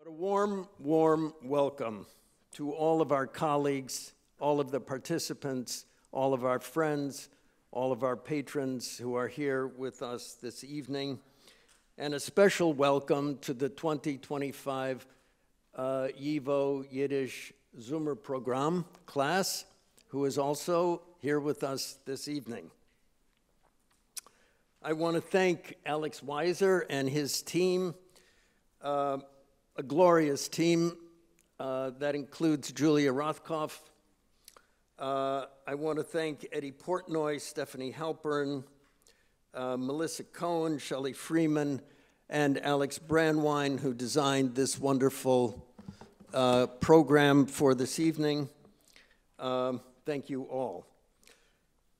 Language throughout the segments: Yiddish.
But a warm, warm welcome to all of our colleagues, all of the participants, all of our friends, all of our patrons who are here with us this evening, and a special welcome to the 2025 YIVO Yiddish Zummer Program class, who is also here with us this evening. I want to thank Alex Weiser and his team, a glorious team that includes Julia Rothkopf. I want to thank Eddie Portnoy, Stephanie Halpern, Melissa Cohen, Shelley Freeman, and Alex Brandwein, who designed this wonderful program for this evening. Thank you all.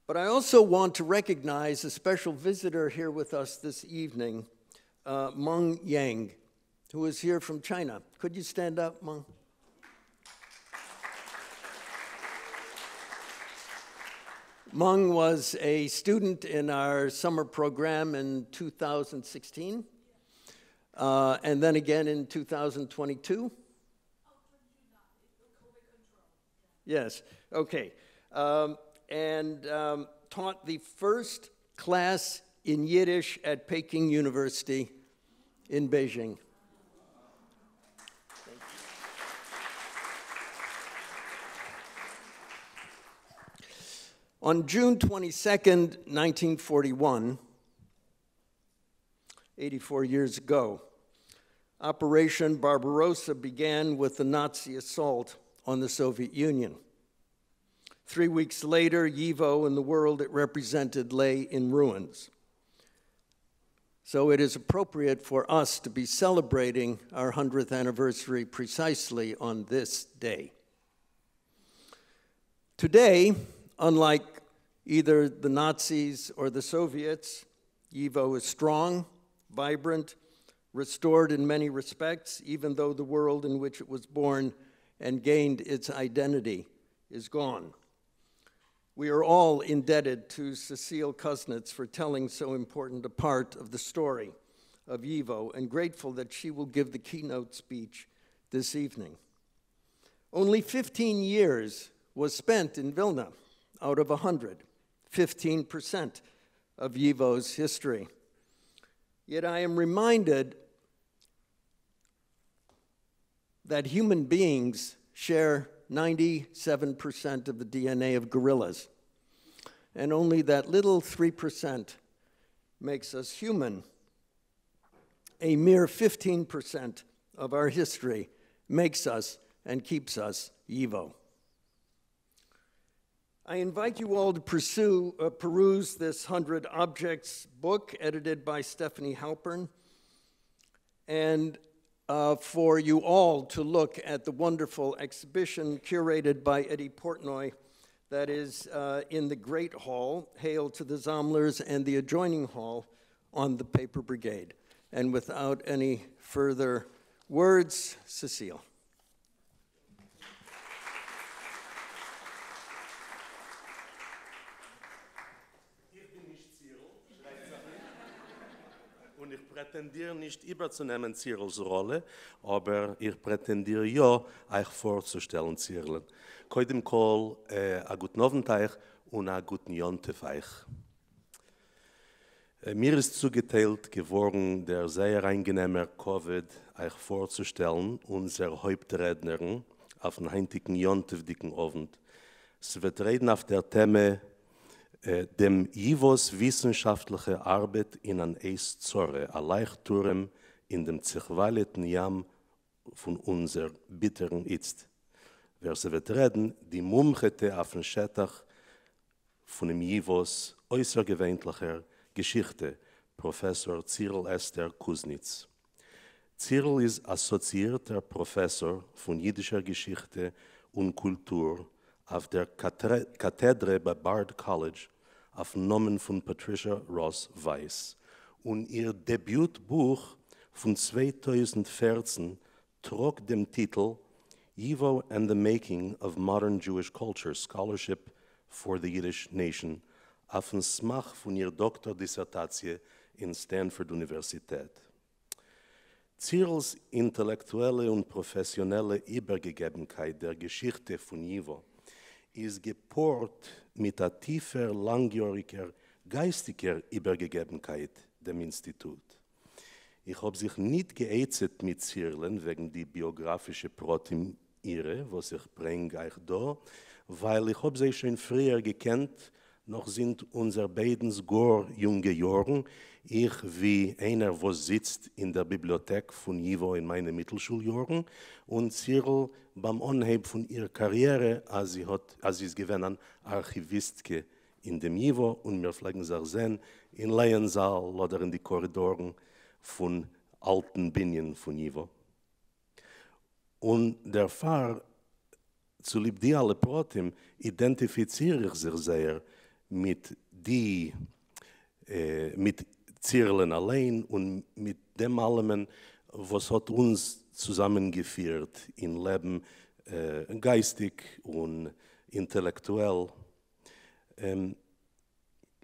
But I also want to recognize a special visitor here with us this evening, Meng Yang, who is here from China. Could you stand up, Meng? Meng was a student in our summer program in 2016, and then again in 2022. Yes, okay. And taught the first class in Yiddish at Peking University in Beijing. On June 22nd, 1941, 84 years ago, Operation Barbarossa began with the Nazi assault on the Soviet Union. 3 weeks later, YIVO and the world it represented lay in ruins. So it is appropriate for us to be celebrating our 100th anniversary precisely on this day. Today, unlike either the Nazis or the Soviets, YIVO is strong, vibrant, restored in many respects, even though the world in which it was born and gained its identity is gone. We are all indebted to Cecile Kuznits for telling so important a part of the story of YIVO, and grateful that she will give the keynote speech this evening. Only 15 years was spent in Vilna out of 100, 15% of YIVO's history. Yet I am reminded that human beings share 97% of the DNA of gorillas, and only that little 3% makes us human. A mere 15% of our history makes us and keeps us YIVO. I invite you all to peruse this 100 Objects book edited by Stephanie Halpern, and for you all to look at the wonderful exhibition curated by Eddie Portnoy that is in the Great Hall, Hail to the Zamlers, and the adjoining hall on the Paper Brigade. And without any further words, Cecile. פּרעטענדיר נישט איבערצונעמען צירלס ראָלע, אָבער איך פּרעטענדיר יאָ אײַך פֿאָרצושטעלן צירלען. קודם כּל, אַ גוטן אָוונט אײַך און אַ גוטן יום-טובֿ אײַך. מיר איז צוגעטיילט געוואָרן דער זייער אײַנגענעמער כּבֿוד אײַך פֿאָרצושטעלן אונדזער הויפּט-רעדנערין אויפֿן הײַנטיקן יום-טובֿדיקן אָוונט. ס'וועט רעדן אויף דער טעמע דעם ייִוואָס וויסנשאַפֿטלעכע אַרבעט אין אַן עת צרה, אַ לײַכטורעם אין דעם צעכוואַליעטן ים פֿון אונדזער ביטערן איצט. ווער ס'וועט רעדן, די מומחהטע אויפֿן שטח פֿונעם ייִוואָס אויסערגעוויינטלעכער געשיכטע, פּראָפֿעסאָר צירל אסתּר קוזניץ. צירל איז אַסאָציִיִרטער פּראָפֿעסאָר פֿון ייִדישער געשיכטע און קולטור אויף דער קאַטעדרע בײַ באַרד קאָלעדזש אויפֿן נאָמען פֿון פּאַטרישאַ ראָס ווײַס, און איר דעביוט-בוך פֿון 2014 טראָגט דעם טיטל YIVO and the Making of Modern Jewish Culture, Scholarship for the Yiddish Nation אויפֿן סמך פֿון איר דאָקטאָר-דיסערטאַציע אין סטענפֿארד אוניווערסיטעט. צירלס אינטעלעקטועלע און פראפעסיאנעלע איבערגעגעבנקייט דער געשיכטע פון ייוואו איז געפארט מיט א טיפער לאנגיאריקער גייסטיקער איבערגעגעבנקייט דעם אינסטיטוט. איך האב זיך ניט גע'עצה'ט מיט צירלען וועגן די ביאגראפישע פרטים אירע וואס איך ברענג אייך דא, ווייל איך האב זיי שוין פריער געקענט נאך זינט אונזער ביידנס גאר יונגע יארן, איך ווי איינער וואס זיצט אין דער ביבליאטעק פון ייוואו אין מיינע מיטלשול יארן, און צירל ביים אנהייב פון איר קאריערע אז זי האט אז זי איז געווען אן ארכיוויסטקע אין דעם ייוואו און מיר פלעגן זיך זען אין לייען-זאל אדער אין די קארידארן פון אלטן בנין פון ייוואו. און דערפאר צוליב די אלע פרטים אידענטיפיציר איך זיך זייער מיט די מיט צירלען אליין און מיט דעם אלעמען וואס האט אונז צוזאמענגעפירט אין לעבן גייסטיג און אינטעלעקטועל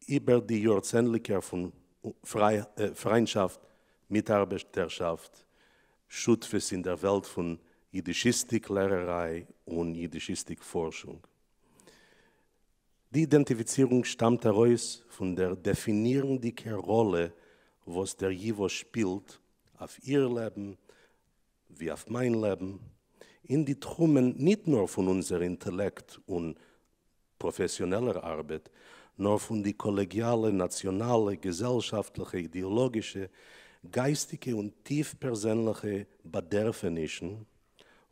איבער די יארצענדליגער פון פריינטשאפט, מיטארבעטערשאפט, שותפות אין דער וועלט פון יידישיסטיק לערעריי און יידישיסטיק פארשונג. די אידענטיפיצירונג שטאמט ארויס פון דער דעפינירנדיקער ראלע וואס דער ייוואו שפילט אויף איר לעבן ווי אויף מיין לעבן, אין די תחומען ניט נאר פון אונזער אינטעלעקט און פראפעסיאנעלער ארבעט, נאר פון די קאלעגיאלע, נאציאנאלע, געזעלשאפטליכע, אידעאלאגישע, גייסטיקע און טיף פערזענליכע באדערפענישן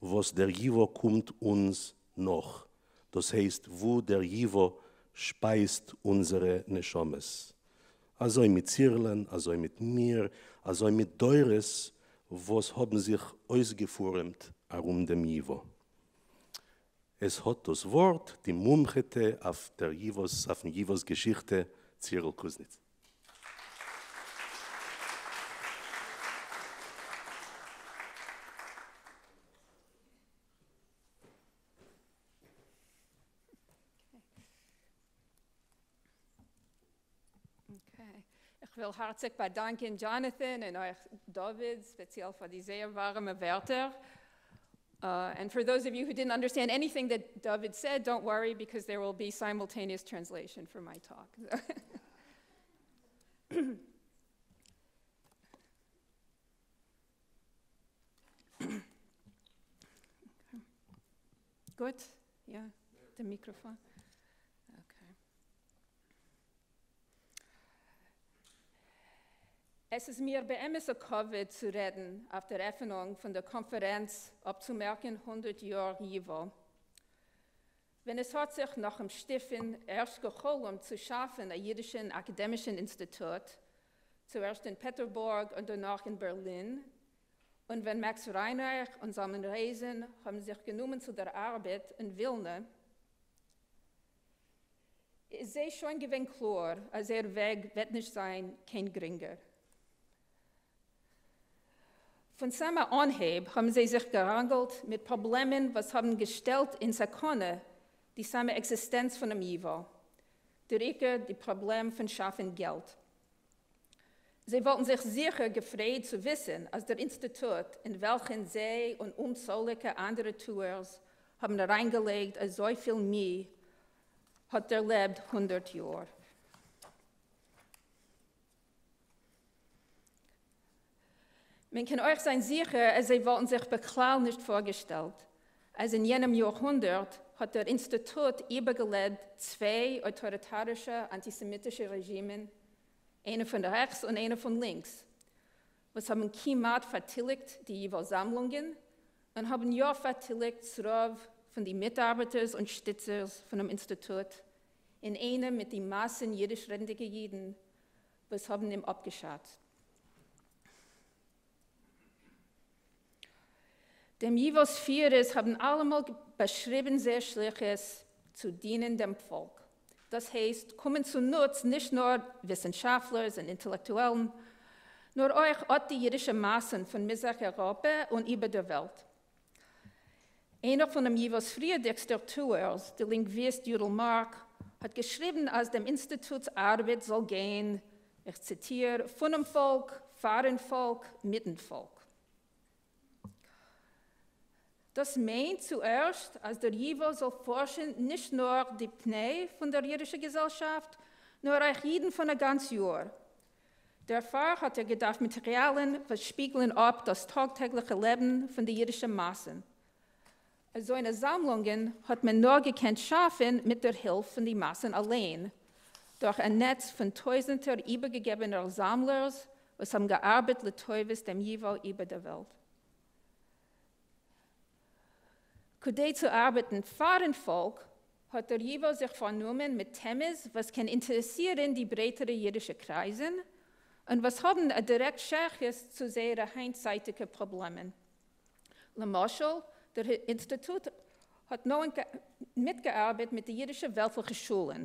וואס דער ייוואו קומט אונז נאך, דאס הייסט וואו דער ייוואו שפייזט אונזערע נשמות. אזוי מיט צירלען, אזוי מיט מיר, אזוי מיט דורות וואס האבן זיך אויסגעפורעמט ארום דעם ייוואו. עס האט דאס ווארט די מומחה'טע אויף דער ייוואו'ס אויפן ייוואו'ס געשיכטע צירל קוזניץ. איך וויל הארציג באדאנקען דזשאנאטאן און אויך דוד, ספעציעל פאר די זייער ווארעמע ווערטער. And for those of you who didn't understand anything that David said, don't worry because there will be simultaneous translation for my talk. גוט? יא, די מיקראפאן. Okay. עס איז מיר באמת א כבוד צו רעדן אויף דער עפענונג פון דער קאנפערענץ אפצומערקן הונדערט יאר ייוואו. ווען עס האט זיך נחום שטיפן ערשט געחלומט צו שאפן א יידישן אקאדעמישן אינסטיטוט, צוערשט אין פעטערבורג און דערנאך אין בערלין, און ווען מעקס ריינרייך און זלמן רייזען האבן זיך גענומען צו דער ארבעט אין ווילנע, איז זיי שוין געווען קלאר אז זייער וועג וועט נישט זיין קיין גרינגער. פון סאמע אנהייב האבן זיי זיך געראנגלט מיט פראבלעמען וואס האבן געשטעלט אין סכנה די סאמע עקזיסטענץ פונעם ייוואו, דער עיקר די פראבלעם פון שאפן געלט. זיי וואלטן זיך זיכער געפרייט צו וויסן אז דער אינסטיטוט אין וועלכן זיי און אומצאליגע אנדערע טוערס האבן אריינגעלייגט אזויפיל מי האט דערלעבט הונדערט יאר. מען קען אויך זיין זיכער אז זיי וואלטן זיך בכלל נישט פארגעשטעלט אז אין יענעם יארהונדערט האט דער אינסטיטוט איבערגעלעבט צוויי אויטאריטארישע אנטיסעמיטישע רעזשימען, איינע פון רעכטס און איינע פון לינקס, וואס האבן כמעט פארטיליגט די ייוואו זאמלונגען און האבן יא פארטיליגט ס'רוב פון די מיטארבעטערס און שטיצערס פונעם אינסטיטוט, אינאיינעם מיט די מאסן יידיש-רעדנדיגע אידן וואס האבן אים אפגעשאצט. דעם ייוואו'ס פירערס האבן אלעמאל באשריבן זייער שליחות צו דינען דעם פאלק, דאס הייסט קומען צו נוץ נישט נאר וויסנשאפטלערס און אינטעלעקטועלן, נאר אויך אט די אידישע מאסן פון מזרח אייראפע און איבער דער וועלט. איינער פון דעם ייוואו'ס פריערדיגסטע טוערס, דער לינגוויסט יודל מארק, האט געשריבן אז דעם אינסטיטוט'ס ארבעט זאל גיין, איך ציטיר, פונעם פאלק, פאר'ן פאלק, מיט'ן פאלק. דאס מיינט צוערשט, אז דער ייוואו זאל פארשן נישט נאר די פני פון דער יידישער געזעלשאפט, נאר אויך יידן פון א גאנץ יאר. דערפאר האט ער געדארפט מאטעריאלן וואס שפיגלען אפ דאס טאג-טעגליכע לעבן פון די יידישע מאסן. אזוינע זאמלונגען האט מען נאר געקענט שאפן מיט דער הילף פון די מאסן אליין, דורך א נעץ פון טויזנטער איבערגעגעבענער זאמלערס וואס האבן געארבעט לטובת דעם ייוואו איבער דער וועלט. כדי צו ארבעטן פאר'ן פאלק, האט דער ייוואו זיך פארנומען מיט טעמעס וואס קען אינטערעסירן די ברייטערע אידישע קרייזן און וואס האבן א דירעקט שייכות צו זייערע היינטצייטיגע פראבלעמען. למשל, דער אינסטיטוט האט נאענט מיטגעארבעט מיט די אידישע וועלטליכע שולן,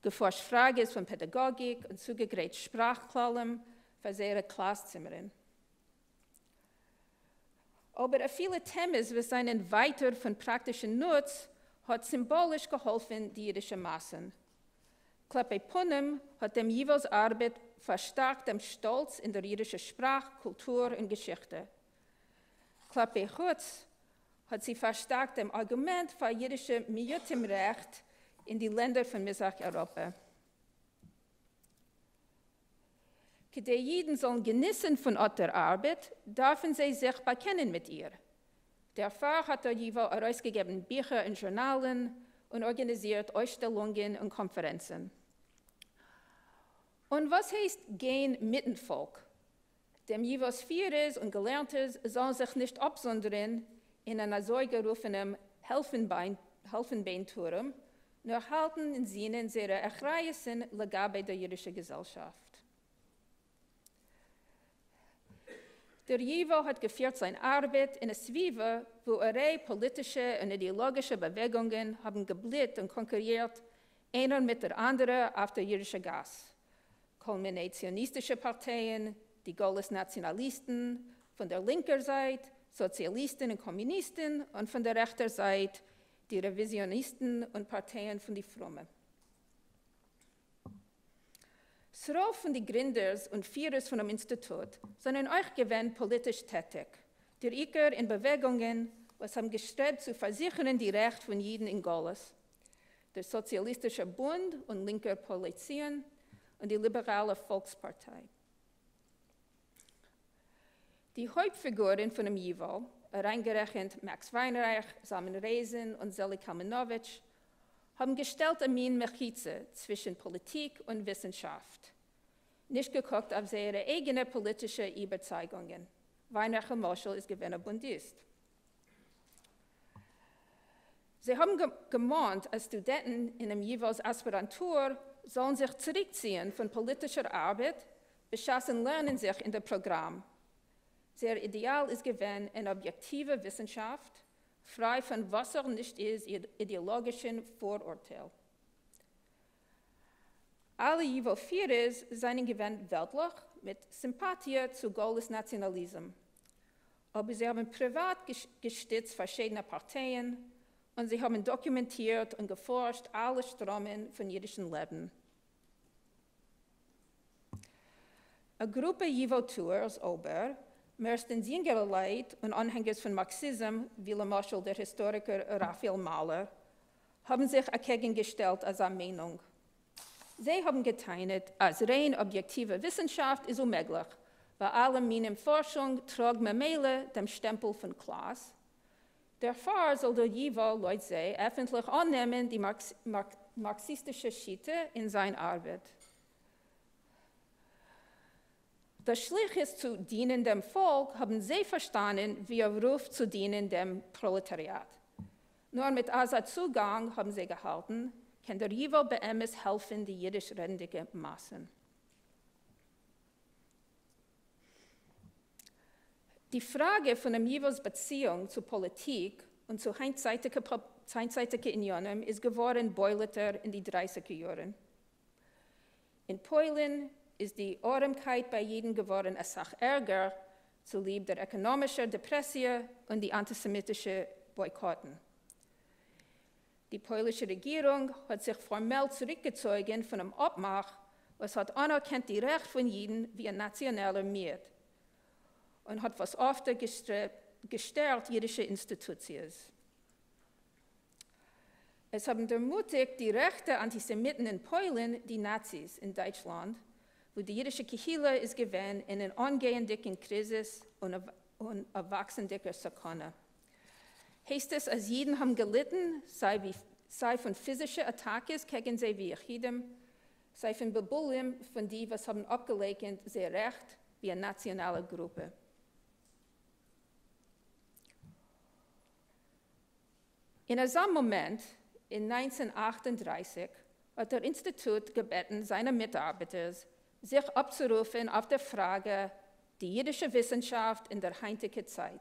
געפארשט פראגעס פון פעדאגאגיק און צוגעגרייט שפראך-כללים פאר זייערע קלאס-צימערן. אבער אפילו טעמעס וואס זענען ווייטער פון פראקטישן נוץ האט סימבאליש געהאלפן די אידישע מאסן. כלפי פנים האט דעם ייוואו'ס ארבעט פארשטארקט דעם שטאלץ אין דער אידישער שפראך, קולטור און געשיכטע. כלפי חוץ האט זי פארשטארקט דעם ארגומענט פאר אידישע מיעוטים-רעכט אין די לענדער פון מזרח אייראפע. כדי אידן זאלן געניסן פון אט דער ארבעט, דארפן זיי זיך באקענען מיט איר. דערפאר האט דער ייוואו ארויסגעגעבן ביכער און זשורנאלן, און ארגאניזירט אויסשטעלונגען און קאנפערענצן. און וואס הייסט גיין מיטן פאלק? דעם ייוואו'ס פירערס און געלערנטע זאלן זיך נישט אפזונדערן אין אן אזויגערופענעם העלפנביין-טורעם, נאר האלטן אין זינען זייערע אחריות'ן לגבי דער אידישער געזעלשאפט. דער ייוואו האט געפירט זיין ארבעט אין א סביבה וואו א ריי פאליטישע און אידעאלאגישע באוועגונגען האבן געבליט און קאנקורירט איינער מיט דער אנדערע אויף דער אידישער גאס, כל מיני ציוניסטישע פארטייען, די גלות נאציאנאליסטן פון דער לינקער זייט, סאציאליסטן און קאמוניסטן, און פון דער רעכטער זייט, די רעוויזיאניסטן און פארטייען פון די פרומע. ס'רוב פון די גרינדערס און פירערס פונעם אינסטיטוט זענען אויך געווען פאליטיש טעטיג, דער עיקר אין באוועגונגען וואס האבן געשטרעבט צו פארזיכערן די רעכט פון אידן אין גלות, דער סאציאליסטישער בונד און לינקער פועלי ציון און די ליבעראלע פאלקס פארטיי. די הויפט פיגורן פונעם ייוואו, אריינגערעכנט מעקס וויינרייך, זלמן רייזען און זעליג קאלמענאוויטש, האבן געשטעלט א מין מחיצה צווישן פאליטיק און וויסנשאפט, נישט געקוקט אויף זייערע אייגענע פאליטישע איבערצייגונגען. וויינרייך למשל איז געווען א בונדיסט. זיי האבן געמאנט אז סטודענטן אינעם ייוואו'ס אספיראנטור זאלן זיך צוריקציען פון פאליטישער ארבעט בשעת'ן לערנען זיך אין דער פראגראם. זייער אידעאל איז געווען אן אביעקטיווע וויסנשאפט, פריי פון וואסער נישט איז אידעאלאגישן פאראורטייל. אלע ייוואו פירערס זענען געווען וועלטליך מיט סימפאטיע צו גלות נאציאנאליזם, אבער זיי האבן פריוואט געשטיצט פארשידענע פארטייען, און זיי האבן דאקומענטירט און געפארשט אלע שטראמען פון אידישן לעבן. א גרופע ייוואו טוערס אבער, מערסטענס יונגערע לייט און אנהענגערס פון מארקסיזם, ווי למשל דער היסטאריקער ראפאעל מאלער, האבן זיך אקעגנגעשטעלט אזא מיינונג. זיי האבן גע'טענה'ט אז ריין אביעקטיווע וויסנשאפט איז אוממעגליך, ווייל אלע מינים פארשונג טראגן ממילא דעם שטעמפל פון קלאס, דערפאר זאל דער ייוואו לויט זיי עפנטליך אננעמען די מארקסיסטישע שיטה אין זיין ארבעט. דאס שליחות צו דינען דעם פאלק האבן זיי פארשטאנען ווי א רוף צו דינען דעם פראלעטאריאט. נאר מיט אזא צוגאנג, האבן זיי געהאלטן, קען דער ייוואו באמת העלפן די אידיש רעדנדיגע מאסן. די פראגע פונעם ייוואו'ס באציאונג צו פאליטיק און צו היינטצייטיגע עניינים איז געווארן בולט'ער אין די דרייסיגער יארן. אין פוילן איז די ארעמקייט ביי אידן געווארן אסאך ערגער צוליב דער עקאנאמישער דעפרעסיע און די אנטיסעמיטישע בויקאטן. די פוילישע רעגירונג האט זיך פארמעל צוריקגעצויגן פונעם אפמאך וואס האט אנערקענט די רעכט פון אידן ווי א נאציאנאלער מיעוט, און האט וואס אפטער געשטערט יידישע אינסטיטוציעס. עס האבן דערמוטיגט די רעכטע אנטיסעמיטן אין פוילן די נאציס אין דייטשלאנד, וואו די יידישע קהילה איז געווען אין אן אנגייענדיגן קריזיס און א וואקסנדיגער סכנה. הייסט עס אז יידן האבן געליטן סיי פון פיזישע אטאקעס קעגן זיי ווי יחידים, סיי פון בלבולים פון די וואס האבן אפגעלייקנט זייער רעכט ווי א נאציאנאלע גרופע. אין אזא מאמענט, אין 1938, האט דער אינסטיטוט געבעטן זיינע מיטארבעטערס זיך אפצורופן אויף דער פראגע די יידישע וויסנשאפט אין דער היינטיגער צייט.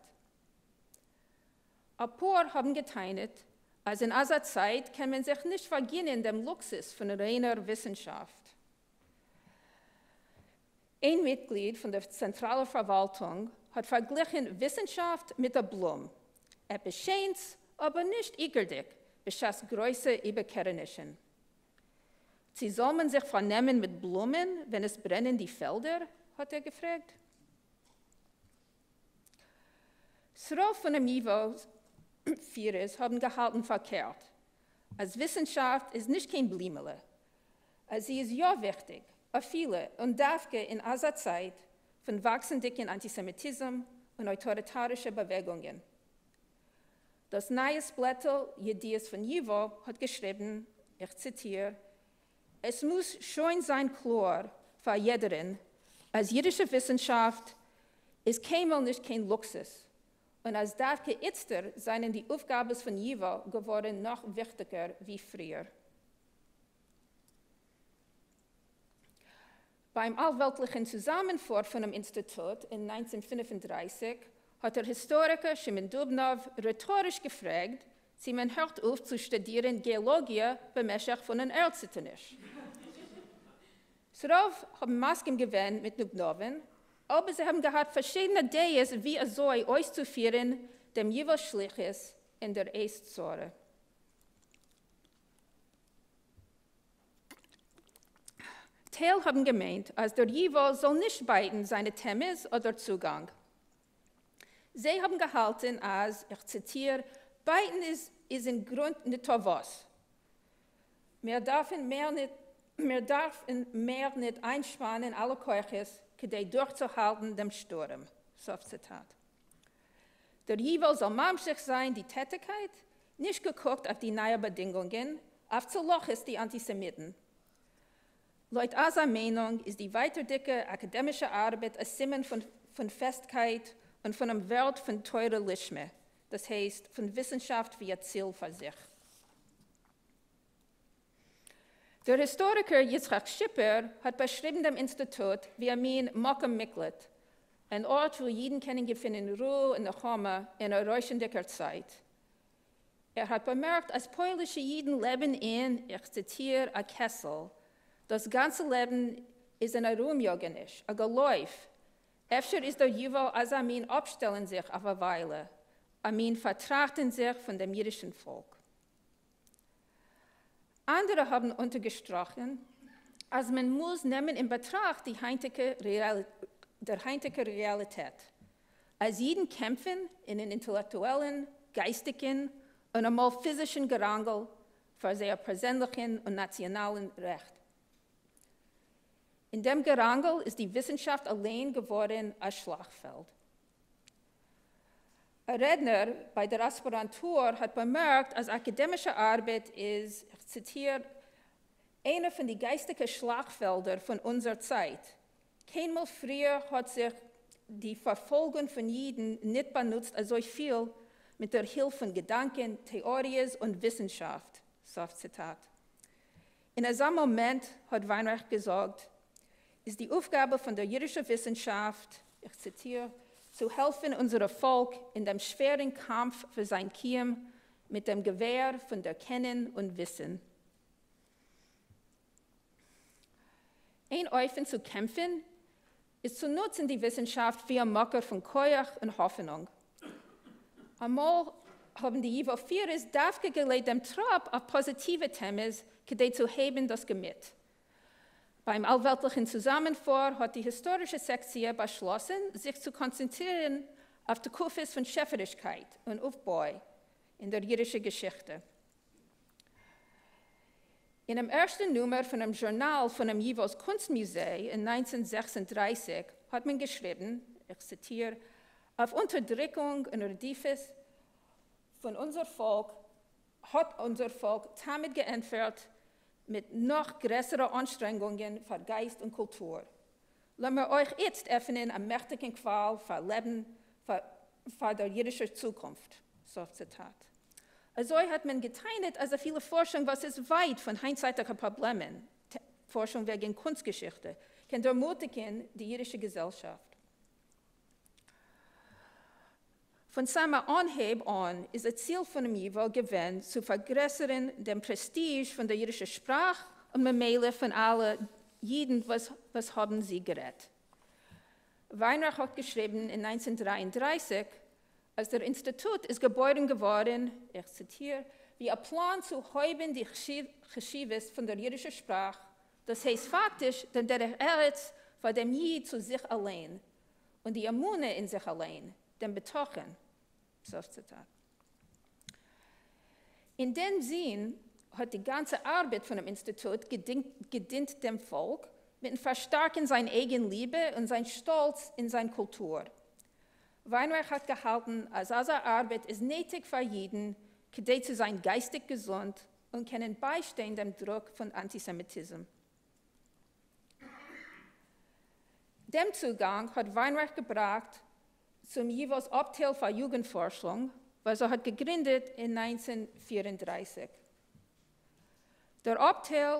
א פאר האבן געטענה'ט אז אין אזא צייט קען מען זיך נישט פארגינען דעם לוקסוס פון ריינער וויסנשאפט. איין מיטגליד פון דער צענטראלער פארוואלטונג האט פארגליכן וויסנשאפט מיט א בלום, עפעס שענס, אבער נישט עיקרדיג בשעת גרויסע איבערקערענישן. צי זאל מען זיך פארנעמען מיט בלומען ווען עס ברענען די פעלדער? האט ער געפרעגט. ס'רוב פונעם ייוואו פירערס האבן געהאלטן פארקערט, אז וויסנשאפט איז נישט קיין בלימעלע, אז זי איז יא וויכטיג, אפילו און דווקא אין אזא צייט פון וואקסנדיגן אנטיסעמיטיזם און אויטאריטארישע באוועגונגען. דאס נייעס בלעטל ידיעות פון ייוואו האט געשריבן, איך ציטיר, עס מוז שוין זיין קלאר פאר יעדערן אז אידישע וויסנשאפט איז קיינמאל נישט קיין לוקסוס, און אז דווקא איצטער זענען די אויפגאבעס פון ייוואו געווארן נאך וויכטיגער ווי פריער. ביים אלוועלטליכן צוזאמענפאר פונעם אינסטיטוט אין 1935 האט דער היסטאריקער שמעון דובנאוו רעטאריש געפרעגט צי מען הערט אויף צו שטודירן געאלאגיע במשך פון אן ערדציטערניש. ס'רוב האבן מסכים געווען מיט דובנאוון, אבער זיי האבן געהאט פארשידענע דעות ווי אזוי אויסצופירן דעם ייוואו שליחות אין דער עת צרה. טייל האבן געמיינט אז דער ייוואו זאל נישט בייטן זיינע טעמעס אדער צוגאנג. זיי האבן געהאלטן אז, איך ציטיר, בייטן איז איז אין גרונט ניטא וואס. מיר דארפן מער ניט מיר דארפן מער ניט איינשפאנען אלע כוחות כדי דורכצוהאלטן דעם שטורעם. סוף ציטאט. דער ייוואו זאל ממשיך זיין די טעטיקייט, נישט געקוקט אויף די נייע באדינגונגען, אויף צו להכעיס די אנטיסעמיטן. לויט אזא מיינונג איז די ווייטערדיגע אקאדעמישע ארבעט א סימן פון פעסטקייט און פונעם ווערט פון תורה לשמה, דאס הייסט, פון וויסנשאפט ווי א ציל פאר זיך. דער היסטאריקער יצחק שיפער האט באשריבן דעם אינסטיטוט ווי א מין מקום מקלט, אן ארט וואו אידן קענען געפינען רו און נחמה אין א רוישנדיגער צייט. ער האט באמערקט אז פוילישע אידן לעבן אין, איך ציטיר, א קעסל, דאס גאנצע לעבן איז אן ארומיאגעניש, א געלויף, אפשר איז דער ייוואו אזא מין אפשטעלן זיך אויף א וויילע, א מין פארטראכטן זיך פון דעם אידישן פאלק. אנדערע האבן אונטערגעשטראכן אז מען מוז נעמען אין באטראכט די היינטיגע דער היינטיגער רעאליטעט, אז אידן קעמפן אין אן אינטעלעקטועלן, גייסטיגן און אמאל פיזישן געראנגל פאר זייער פערזענליכן און נאציאנאלן רעכט. אין דעם געראנגל איז די וויסנשאפט אליין געווארן א שלאכטפעלד. א רעדנער ביי דער אספיראנטור האט באמערקט אז אקאדעמישע ארבעט איז, איך ציטיר, איינע פון די גייסטיגע שלאכטפעלדער פון אונזער צייט. קיינמאל פריער האט זיך די פארפאלגונג פון אידן ניט באנוצט אזויפיל מיט דער הילף פון געדאנקען, טעאריעס און וויסנשאפט. סוף ציטאט. אין אזא מאמענט, האט וויינרייך געזאגט, איז די אויפגאבע פון דער אידישער וויסנשאפט, איך ציטיר, צו העלפן אונזערע פאלק אין דעם שווערן קאמף פאר זיין קיום מיט דעם געווער פון דערקענען און וויסן. איין אופן צו קעמפן איז צו נוצן די וויסנשאפט ווי א מקור פון כח און האפענונג. אמאל האבן די ייוואו פירערס דווקא געלייגט דעם טראפ אויף פאזיטיווע טעמעס כדי צו הייבן דאס געמיט. ביים אלוועלטליכן צוזאמענפאר האט די היסטארישע סעקציע באשלאסן זיך צו קאנצענטרירן אויף תקופות פון שעפערישקייט און אויפבוי אין דער יידישער געשיכטע. אינעם ערשטן נומער פונעם זשורנאל פונעם ייווא'ס קונסט-מוזיי אין 1936 האט מען געשריבן, איך ציטיר, אויף אונטערדריקונג און רדיפות פון אונזער פאלק האט אונזער פאלק תמיד געענטפערט מיט נאך גרעסערע אנשטרענגונגען פאר גייסט און קולטור. לאמיר אויך איצט עפענען א מעכטיגן קוואל פאר לעבן פאר דער יידישער צוקונפט. סוף ציטאט. אזוי האט מען געטענה'ט אז אפילו פארשונג וואס איז ווייט פון היינטצייטיגע פראבלעמען, פארשונג וועגן קונסט-געשיכטע, קען דערמוטיגן די יידישע געזעלשאפט. פון סאמע אנהייב אן איז די ציל פונעם ייוואו געווען צו פארגרעסערן דעם פרעסטיזש פון דער יידישער שפראך און ממילא פון אלע יידן וואס האבן זי גערעדט. וויינרייך האט געשריבן אין 1933 אז דער אינסטיטוט איז געבוירן געווארן, איך ציטיר, ווי א פלאן צו הויבן די חשיבות פון דער יידישער שפראך, דאס הייסט פאקטיש דעם דרך ארץ פאר דעם ייד צו זיך אליין, און די אמונה אין זיך אליין, דעם בטחון. סוף ציטאט. אין דעם זין האט די גאנצע ארבעט פונעם אינסטיטוט געדינט דעם פאלק מיטן פארשטארקן זיין אייגן ליבע און זיין שטאלץ אין זיין קולטור. וויינרייך האט געהאלטן אז אזא ארבעט איז נעטיג פאר אידן כדי צו זיין גייסטיג געזונט און קענען ביישטיין דעם דרוק פון אנטיסעמיטיזם. דעם צוגאנג האט וויינרייך געבראכט צום ייווא'ס אפטייל פאר יוגנט-פארשונג, וואס ער האט געגרינדעט אין 1934. דער אפטייל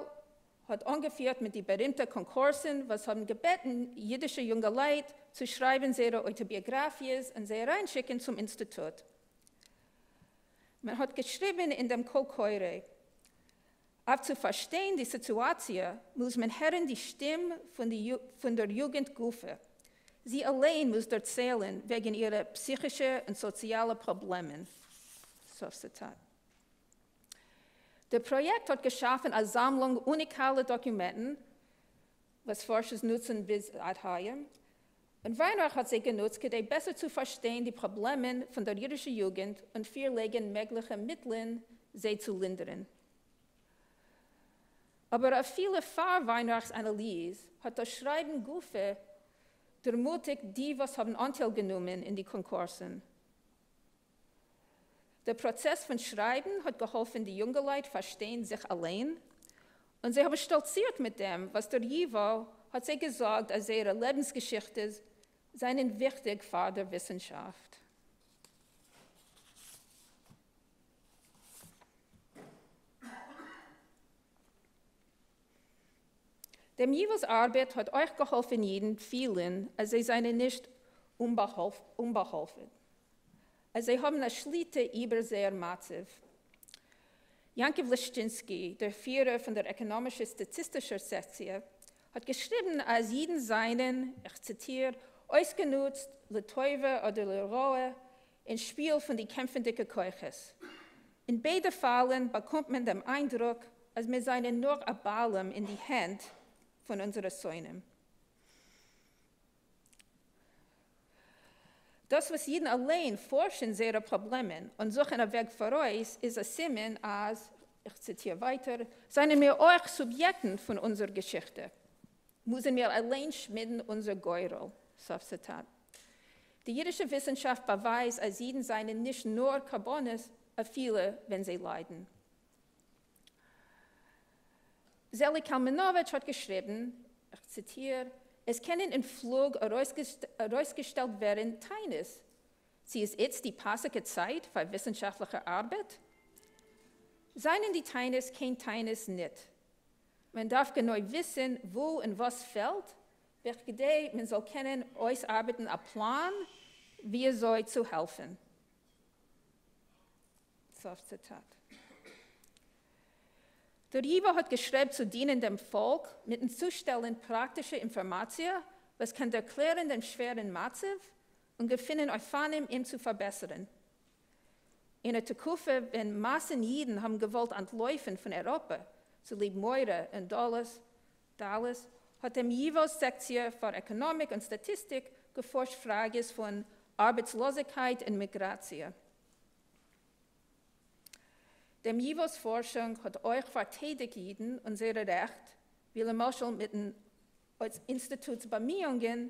האט אנגעפירט מיט די בארימטע קאנקורסן וואס האבן געבעטן אידישע יונגעלייט צו שרייבן זייערע אויטאביאגראפיעס און זיי אריינשיקן צום אינסטיטוט. מען האט געשריבן אין דעם קול קורא, אויף צו פארשטיין די סיטואציע מוז מען הערן די שטים פון דער יוגנט גופא. זי אליין מוז דערציילן וועגן אירע פסיכישע און סאציאלע פראבלעמען. סוף ציטאט. דער פראיעקט האט געשאפן א זאמלונג אוניקאלע דאקומענטן וואס פארשערס נוצן ביז עד היום, און וויינרייך האט זיי גענוצט כדי בעסער צו פארשטיין די פראבלעמען פון דער אידישער יוגנט און פירלייגן מעגליכע מיטלען זיי צו לינדערן. אבער אפילו פאר וויינרייך'ס אנאליז האט דאס שרייבן גופא דערמוטיגט די וואס האבן אנטייל גענומען אין די קאנקורסן. דער פראצעס פון שרייבן האט געהאלפן די יונגעלייט פארשטיין זיך אליין, און זיי האבן שטאלצירט מיט דעם וואס דער ייוואו האט זיי געזאגט אז זייערע לעבנס-געשיכטעס זענען וויכטיג פאר דער וויסנשאפט. דעם ייוואו'ס ארבעט האט אויך געהאלפן אידן פילן אז זיי זענען נישט אומבאהאלפן, אז זיי האבן א שליטה איבער זייער מצב. יעקב לישטינסקי, דער פירער פון דער עקאנאמישער סטאטיסטישער סעקציע, האט געשריבן אז אידן זענען, איך ציטיר, אויסגענוצט לטובה אדער לרעה אין שפיל פון די קעמפנדיקע כוחות. אין ביידע פאלן באקומט מען דעם איינדרוק אז מיר זענען נאר א באלעם אין די הענט פון אונזערע שונאים. דאס וואס אידן אליין פארשן זייערע פראבלעמען און זוכן א וועג פאראויס איז א סימן אז, איך ציטיר ווייטער, זענען מיר אויך סוביעקטן פון אונזער געשיכטע. מוזן מיר אליין שמידן אונזער גורל. סוף ציטאט. די אידישע וויסנשאפט באווייזט אז אידן זענען נישט נאר קרבנות אפילו ווען זיי ליידן. זעליג קאלמענאוויטש האט געשריבן, איך ציטיר, עס קענען אין פלוג ארויסגעשטעלט ווערן טענות, צי איז איצט די פאסיגע צייט פאר וויסנשאפטליכע ארבעט? זענען די טענות קיין טענות ניט. מען דארף גענוי וויסן וואו און וואס פעלט, בכדי מען זאל קענען אויסארבעטן א פלאן וויאזוי צו העלפן. סוף ציטאט. דער ייוואו האט געשטרעבט צו דינען דעם פאלק מיטן צושטעלן פראקטישע אינפארמאציע וואס קען דערקלערן דעם שווערן מצב און געפינען אופנים אים צו פארבעסערן. אין א תקופה ווען מאסן אידן האבן געוואלט אנטלויפן פון אייראפע צוליב מורא און דלות, דלות, האט דעם ייוואו'ס סעקציע פאר עקאנאמיק און סטאטיסטיק געפארשט פראגעס פון אַרבעטסלאָזיקייט און מיגראַציע. דעם ייִוואָס פֿאָרשונג האָט אויך פֿאַרטיידיקט ייִדן און זייערע רעכט, ווי למשל מיטן אינסטיטוטס באַמיִונגען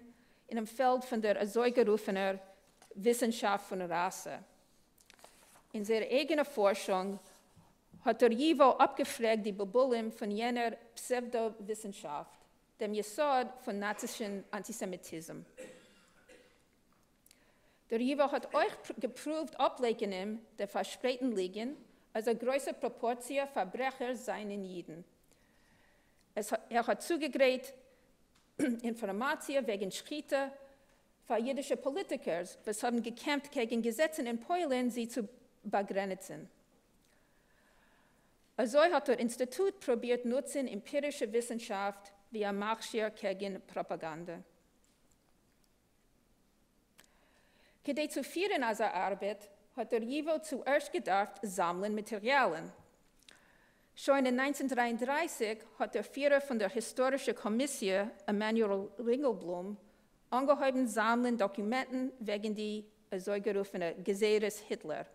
אינעם פֿעלד פֿון דער אַזוי-גערופֿענער וויסנשאַפֿט פֿון ראַסע. אין זייער אייגענער פֿאָרשונג האָט דער ייִוואָ אָפּגעפֿרעגט די בילבולים פֿון יענער פּסעוודאָ-וויסנשאַפֿט, דעם יסוד פֿון נאַצישן אַנטיסעמיטיזם. דער ייִוואָ האָט אויך געפּרוּווט אָפּלייקענען דעם פֿאַרשפּרייטן ליגן, אַז אַ גרויסע פּראָפּאָרציע פֿאַרברעכערס זײַנען ייִדן. עס ער האָט צוגעגרייט אינפֿאָרמאַציע וועגן שחיטה פֿאַר ייִדישע פּאָליטיקערס, וואָס האָבן געקעמפֿט קעגן געזעצן אין פּוילן זי צו באַגרענעצן. אַזוי האָט דער אינסטיטוט פּרובירט נוצן עמפּירישע וויסנשאַפֿט ווי אַ מכשיר קעגן פּראָפּאַגאַנדע. כּדי צו פֿירן אַזאַ אַרבעט, האָט דער ייִוואָ צוערשט געדאַרפֿט זאַמלען מאַטעריאַלן. שוין אין 1933 האָט דער פֿירער פֿון דער היסטאָרישער קאָמיסיע, עמנואל רינגעלבלום, אָנגעהויבן זאַמלען דאָקומענטן וועגן די אַזוי-גערופֿענע גזירות היטלער,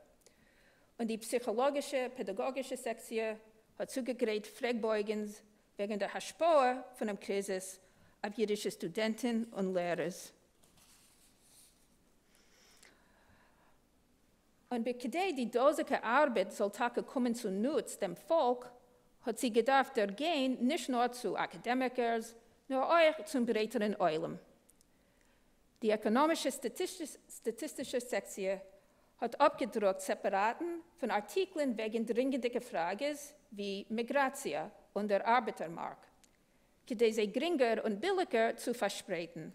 און די פּסיכאָלאָגישע פּעדאַגאָגישע סעקציע האָט צוגעגרייט פֿרעגבויגנס וועגן דער השפעה פונעם קריזיס אויף יידישע סטודענטן און לערערס. און בכדי די דאזיקע ארבעט זאל טאקע קומען צו נוץ דעם פאלק, האט זי געדארפט דערגיין נישט נאר צו אקאדעמיקערס, נאר אויך צום ברייטערן עולם. די עקאנאמישע סטאטיסטישע סעקציע האט אפגעדרוקט סעפעראטן פון ארטיקלען וועגן דרינגענדיגע פראגעס ווי מיגראציע און דער ארבעטער מארק, כדי זיי גרינגער און ביליגער צו פארשפרייטן.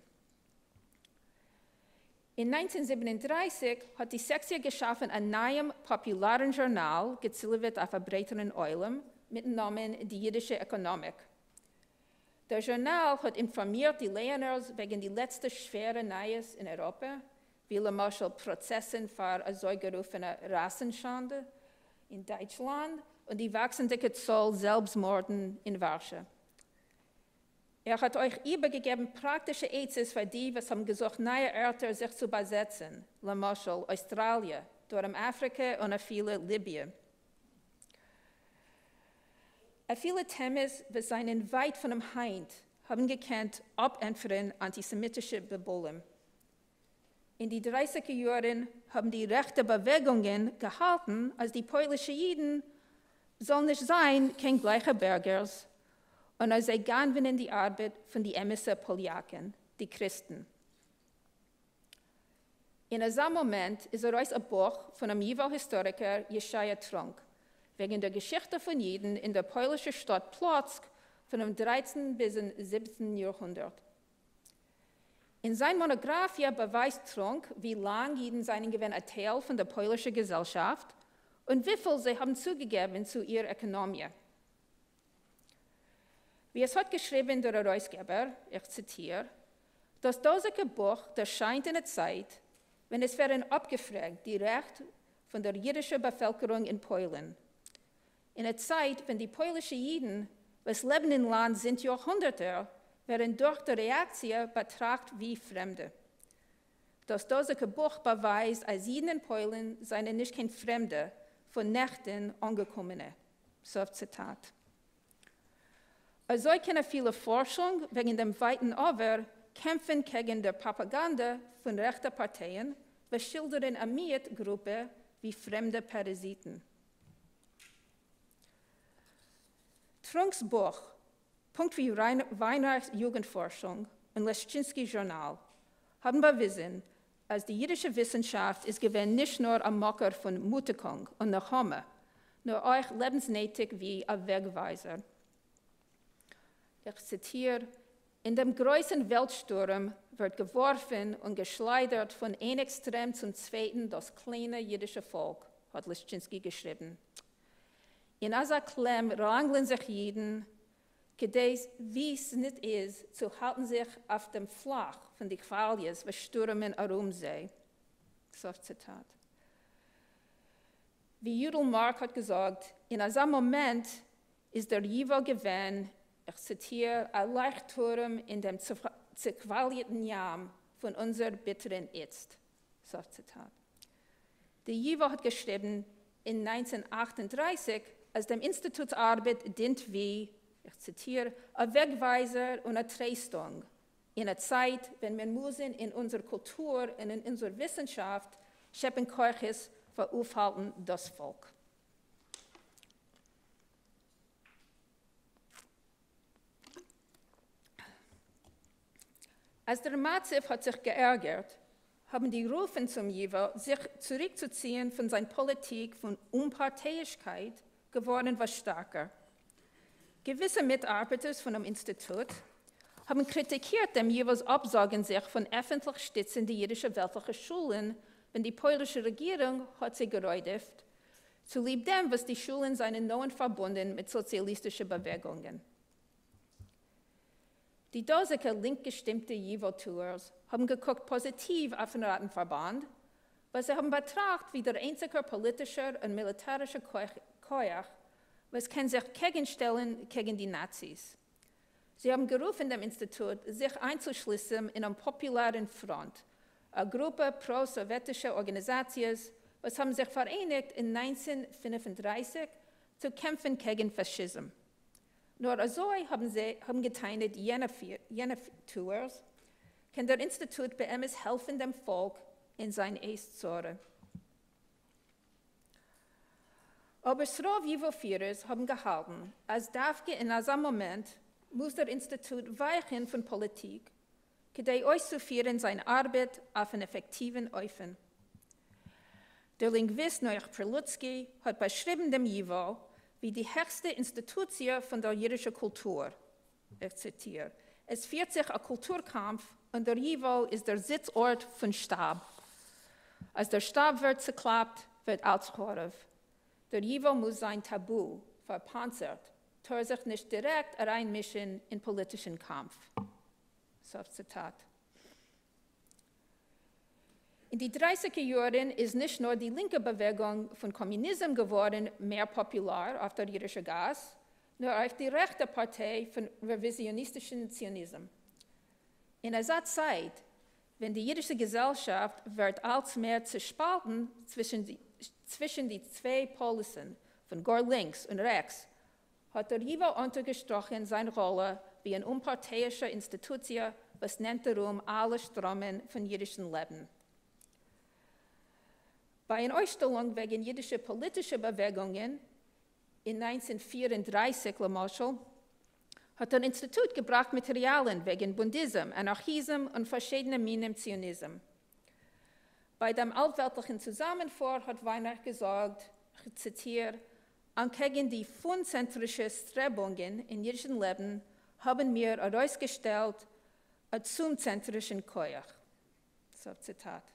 אין 1937 האט די סעקציע געשאפן א נייעם פאפולארן זשורנאל געצילעוועט אויף א ברייטערן עולם מיטן נאמען די אידישע עקאנאמיק. דער זשורנאל האט אינפארמירט די לייענערס וועגן די לעצטע שווערע נייעס אין אייראפע, ווי למשל פראצעסן פאר אזויגערופענע ראסן-שאנדע אין דייטשלאנד און די וואקסנדיגע צאל זעלבסמארדן אין ווארשע. ער האט אויך איבערגעגעבן פראקטישע עצות פאר די וואס האבן געזוכט נייע ערטער זיך צו באזעצן, למשל אויסטראליע, דרום אפריקע און אפילו ליביע. אפילו טעמעס וואס זענען ווייט פונעם היינט האבן געקענט אפענטפערן אנטיסעמיטישע בלבולים. אין די דרייסיגער יארן האבן די רעכטע באוועגונגען געהאלטן אז די פוילישע אידן זאלן נישט זיין קיין גלייכע בירגערס און אז זיי גנב'נען די ארבעט פון די אמת'ע פאליאקן, די קריסטן. אין אזא מאמענט איז ארויס א בוך פונעם ייוואו היסטאריקער ישעיה טרונק וועגן דער געשיכטע פון אידן אין דער פוילישער שטאט פלאצק פונעם דרייצנטן ביזן זיבעצנטן יארהונדערט. אין זיין מאנאגראפיע באווייזט טרונק ווי לאנג אידן זענען געווען א טייל פון דער פוילישער געזעלשאפט און וויפיל זיי האבן צוגעגעבן צו איר עקאנאמיע. ווי עס האט געשריבן דער ארויסגעבער, איך ציטיר, דאס דאזיקע בוך דערשיינט אין א צייט ווען עס ווערן אפגעפרעגט די רעכט פון דער אידישער באפעלקערונג אין פוילן, אין א צייט ווען די פוילישע אידן וואס לעבן אין לאנד זינט יארהונדערטער ווערן דורך דער רעאקציע באטראכט ווי פרעמדע. דאס דאזיקע בוך באווייזט אז אידן אין פוילן זענען נישט קיין פרעמדע, פון נעכטן אנגעקומענע. סוף ציטאט. אזוי קען אפילו פארשונג וועגן דעם ווייטן עבר קעמפן קעגן דער פראפאגאנדע פון רעכטע פארטייען וואס שילדערן א מיעוט גרופע ווי פרעמדע פאראזיטן. טרונק'ס בוך, פונקט ווי וויינרייך'ס יוגנט-פארשונג און לעשטשינסקי'ס זשורנאל, האבן באוויזן אז די אידישע וויסנשאפט איז געווען נישט נאר א מקור פון מוטיקונג און נחמה, נאר אויך לעבנסנייטיק ווי א וועגווייזער. איך ציטיר, אין דעם גרויסן וועלט-שטורעם ווערט געווארפן און געשליידערט פון איין עקסטרעם צום צווייטן דאס קליינע אידישע פאלק, האט לעשטשינסקי געשריבן. אין אזא קלעם ראנגלען זיך אידן, כדי ווי ס'ניט איז צו האלטן זיך אויף דעם פלאך פון די כוואליעס וואס שטורעמען ארום זיי. סוף ציטאט. ווי יודל מארק האט געזאגט, אין אזא מאמענט איז דער ייוואו געווען, איך ציטיר, א לייכט-טורעם אין דעם צעכוואליעטן ים פון אונזער ביטערן איצט. סוף ציטאט. די ייווא האט געשריבן אין 1938 אז דעם אינסטיטוט'ס ארבעט דינט ווי, איך ציטיר, א וועגווייזער און א טרייסטונג אין א צייט ווען מיר מוזן אין אונזער קולטור און אין אונזער וויסנשאפט שעפן כוחות פאר אויפהאלטן דאס פאלק. אז דער מצב האט זיך געערגערט, האבן די רופן צום ייווא זיך צוריקצוציען פון זיין פאליטיק פון אומפארטייאישקייט געווארן וואס שטארקער. געוויסע מיטארבעטערס פונעם אינסטיטוט האבן קריטיקירט דעם ייווא'ס אפזאגן זיך פון עפנטליך שטיצן די אידישע וועלטליכע שולן ווען די פוילישע רעגירונג האט זיי גערודפ'ט צוליב דעם וואס די שולן זענען נאענט פארבונדן מיט סאציאליסטישע באוועגונגען. די דאזיגע לינק-געשטימטע ייווא-טוערס האבן געקוקט פאזיטיוו אויפן ראטן-פארבאנד, וואס זיי האבן באטראכט ווי דער איינציגער פאליטישער און מיליטערישער כח וואס קען זיך קעגנשטעלן קעגן די נאציס. זיי האבן גערופן דעם אינסטיטוט זיך איינצושליסן אינעם פאפולערן פראנט, א גרופע פרא-סאוועטישע ארגאניזאציעס וואס האבן זיך פאראייניגט אין 1935 צו קעמפן קעגן פאשיזם. נאר אזוי, האבן זיי האבן געטענה'ט יענע טוערס, קען דער אינסטיטוט באמת העלפן דעם פאלק אין זיין עת צרה. אבער ס'רוב ייווא פירערס האבן געהאלטן אז דווקא אין אזא מאמענט מוז דער אינסטיטוט ווייכן פון פאליטיק כדי אויסצופירן זיין ארבעט אויף אן עפעקטיוון אופן. דער לינגוויסט נח פרילוצקי האט באשריבן דעם ייווא ווי די העכסטע אינסטיטוציע פון דער יידישער קולטור, איך ציטיר, עס פירט זיך א קולטור-קאמף און דער ייווא איז דער זיץ-ארט פון שטאב. אז דער שטאב ווערט צעקלאפט, ווערט אלץ חרוב. דער ייווא מוז זיין טאבו, פארפאנצערט, טאר זיך נישט דירעקט אריינמישן אין פאליטישן קאמף. סוף ציטאט. אין די דרייסיגער יארן איז נישט נאר די לינקע באוועגונג פון קאמיוניזם געווארן מער פאפולאר אויף דער אידישער גאס, נאר אויך די רעכטע פארטיי פון רעוויזיאניסטישן ציוניזם. אין אזא צייט ווען די אידישע געזעלשאפט ווערט אלץ מער צעשפאלטן צווישן די צוויי פאלוסן פון גאר לינקס און רעכטס, האט דער ייווא אונטערגעשטראכן זיין ראלע ווי אן אומפארטייאישע אינסטיטוציע וואס נעמט ארום אלע שטראמען פון אידישן לעבן. ביי אן אויסשטעלונג וועגן אידישע פאליטישע באוועגונגען אין 1934 למשל, האט דער אינסטיטוט געבראכט מאטעריאלן וועגן בונדיזם, אנארכיזם און פארשידענע מינים ציוניזם. ביי דעם אלוועלטליכן צוזאמענפאר האט וויינרייך געזאגט, כ'ציטיר, אנטקעגן די פונצענטרישע שטרעבונגען אין אידישן לעבן האבן מיר ארויסגעשטעלט א צומצענטרישן כח. סוף ציטאט.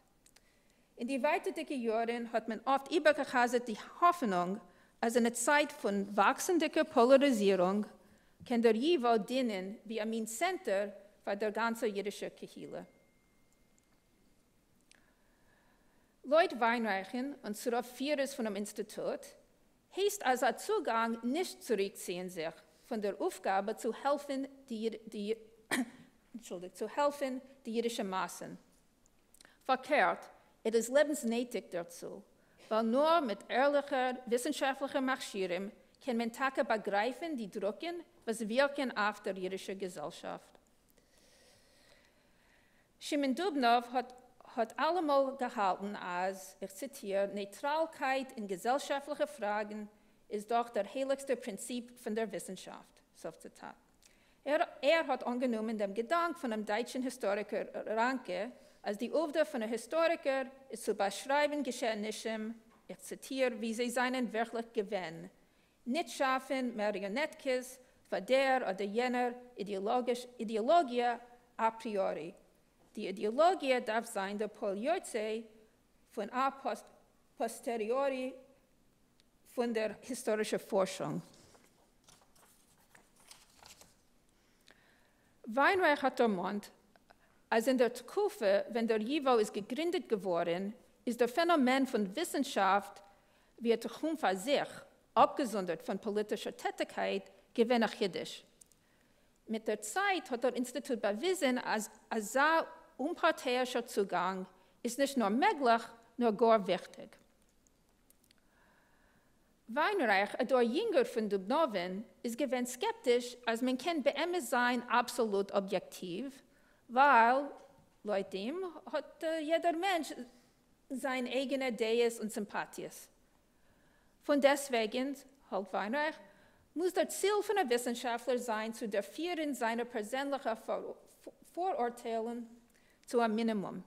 אין די ווייטערדיגע יארן האט מען אפט איבערגעחזרט די האפענונג אז אין א צייט פון וואקסנדיגער פאלאריזירונג קען דער ייווא דינען ווי א מין צענטער פאר דער גאנצער אידישער קהילה. לויט וויינרייכן און ס'רוב פירערס פונעם אינסטיטוט, הייסט אזא צוגאנג נישט צוריקציען זיך פון דער אויפגאבע צו העלפן די צו העלפן די אידישע מאסן. פארקערט, ער איז לעבנסנייטיג דערצו, ווייל נאר מיט ערליכע וויסנשאפטליכע מכשירים קען מען טאקע באגרייפן די דרוקן וואס ווירקן אויף דער אידישער געזעלשאפט. שמעון דובנאוו האט האט אלעמאל געהאלטן אז, איך ציטיר, נייטראלקייט אין געזעלשאפטליכע פראגן איז דאך דער הייליגסטער פרינציפ פון דער וויסנשאפט. סוף ציטאט. ער האט אנגענומען דעם געדאנק פונעם דייטשן היסטאריקער ראנקע, אז די עובדה פון א היסטאריקער איז צו באשרייבן געשעענישן, איך ציטיר, ווי זיי זענען ווירקליך געווען, ניט שאַפֿן מאַריאָנעטקעס פֿאַר דער אָדער יענער אידעאָלאָגיע אַ פּריאָרי. די אידעאָלאָגיע דאַרף זײַן דער פּועל-יוצא פֿון אַ פּאָסטעריאָרי פֿון דער היסטאָרישער פֿאָרשונג. וויינרייך האט דערמאנט אז אין דער תקופה ווען דער ייווא איז געגרינדעט געווארן איז דער פענאמען פון וויסנשאפט ווי א תחום פאר זיך, אפגעזונדערט פון פאליטישער טעטיקייט, געווען א חידוש. מיט דער צייט האט דער אינסטיטוט באוויזן אז אזא אומפארטייאישער צוגאנג איז נישט נאר מעגליך, נאר גאר וויכטיג. וויינרייך, א דור יונגער פון דובנאווען, איז געווען סקעפטיש אז מען קען באמת זיין אבסאלוט אביעקטיוו, ווייל, לויט אים, האט יעדער מענטש זיין אייגענע דעות און סימפאטיעס. פון דעסטוועגן, האלט וויינרייך, מוז דער ציל פון א וויסנשאפטלער זיין צו דערפירן זיינע פערזענליכע פאראורטיילן צו א מינימום.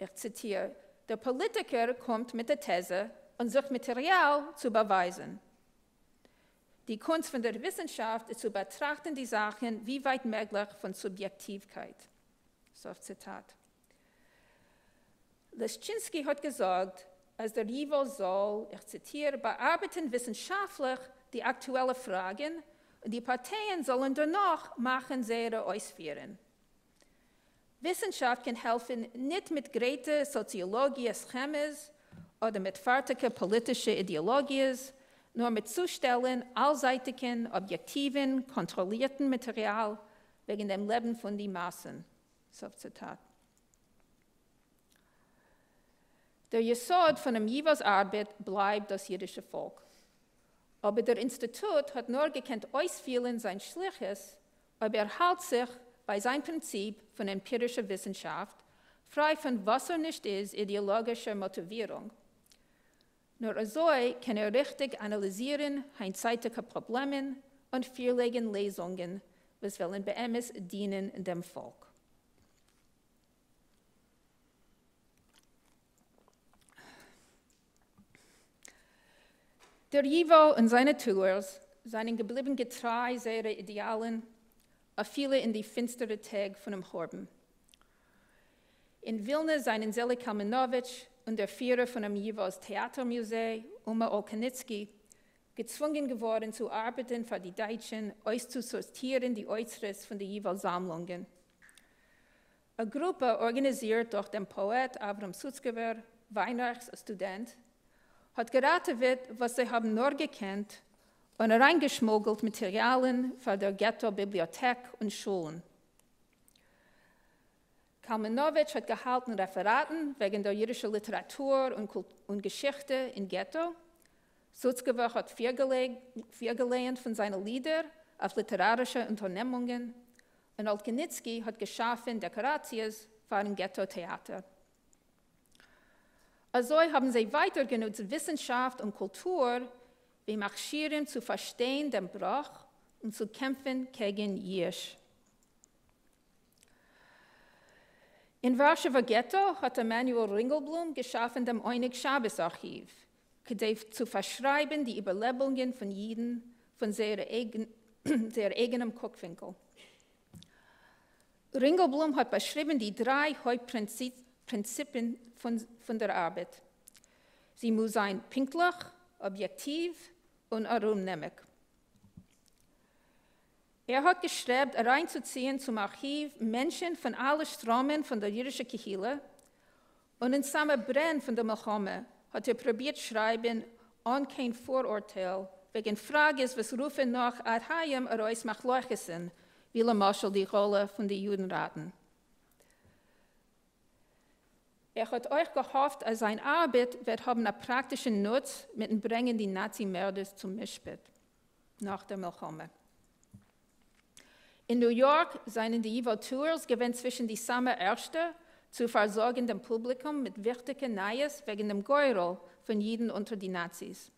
איך ציטיר, דער פאליטיקער קומט מיט א טעזע און זוכט מאטעריאל צו באווייזן. די קונסט פון דער וויסנשאפט איז צו באטראכטן די זאכן ווי ווייט מעגליך פון סוביעקטיווקייט. סוף ציטאט. לעשטשינסקי האט געזאגט אז דער ייוואו זאל, איך ציטיר, באארבעטן וויסנשאפטליך די אקטועלע פראגן און די פארטייען זאלן דערנאך מאכן זייערע אויספירן. וויסנשאפט קען העלפן ניט מיט גרייטע סאציאלאגיע סכעמעס אדער מיט פארטיגע פאליטישע אידעאלאגיעס, נאר מיט צושטעלן אלזייטיגן, אביעקטיוון, קאנטראלירטן מאטעריאל וועגן דעם לעבן פון די מאסן. סוף ציטאט. דער יסוד פונעם ייווא'ס ארבעט בלייבט דאס אידישע פאלק. אבער דער אינסטיטוט האט נאר געקענט אויספילן זיין שליחות אויב ער האלט זיך ביי זיין פרינציפ פון עמפירישע וויסנשאפט, פריי פון וואסער נישט איז אידעאלאגישע מאטיווירונג. נאר אזוי קען ער ריכטיג אנאליזירן היינטצייטיגע פראבלעמען און פירלייגן לעזונגען וואס וועלן באמת דינען דעם פאלק. דער ייוואו און זיינע טוערס זענען געבליבן געטריי זייערע אידעאלן אפילו אין די פינסטערע טעג פונעם חורבן. אין ווילנע זענען זעליג קעלמענאוויטש און דער פירער פונעם ייוואו'ס טעאטער מוזיי, אומא אולקאניצקי, געצוואונגען געווארן צו ארבעטן פאר די דייטשן אויסצוסארטירן די אוצרות פון די ייוואו זאמלונגען. א גרופע ארגאניזירט דורך דעם פאעט אברהם סוצקעווער, וויינרייכ'ס א סטודענט, האט געראטעוועט וואס זיי האבן נאר געקענט און אריינגעשמוגלט מאטעריאלן פאר דער געטא ביבליאטעק און שולן. קאלמענאוויטש האט געהאלטן רעפעראטן וועגן דער יידישער ליטעראטור און געשיכטע אין געטא. סוצקעווער האט פירגעלייענט פון זיינע לידער אויף ליטערארישע אונטערנעמונגען, און אולקניצקי האט געשאפן דעקאראציעס פארן געטא טעאטער. אזוי האבן זיי ווייטער גענוצט וויסנשאפט און קולטור ווי מכשירים צו פארשטיין דעם בראך און צו קעמפן קעגן ייאוש. אין ווארשעווער געטא האט עמנואל רינגעלבלום געשאפן דעם עונג שבת ארכיוו, כדי צו פארשרייבן די איבערלעבונגען פון אידן פון זייער אייגענעם קוקווינקל. רינגעלבלום האט באשריבן די דריי הויפט פרינציפן פון דער ארבעט, זי מוז זיין פונקטליך, אביעקטיוו און ארומנעמיג. ער האט געשטרעבט אריינצוציען צום ארכיוו מענטשן פון אלע שטראמען פון דער אידישער קהילה, און אין סאמע ברען פון דער מלחמה האט ער פרובירט שרייבן אן קיין פאראורטייל וועגן פראגעס וואס רופן נאך עד היום ארויס מחלוקת'ן, ווי למשל די ראלע פון די יודנראטן. ער האט אויך געהאפט אז זיין ארבעט וועט האבן א פראקטישן נוץ מיטן ברענגען די נאצי מערדערס צום משפט נאך דער מלחמה. אין ניו יארק זענען די ייוואו טוערס געווען צווישן די סאמע ערשטע צו פארזארגן דעם פובליקום מיט וויכטיגע נייעס וועגן דעם גורל פון אידן אונטער די נאציס.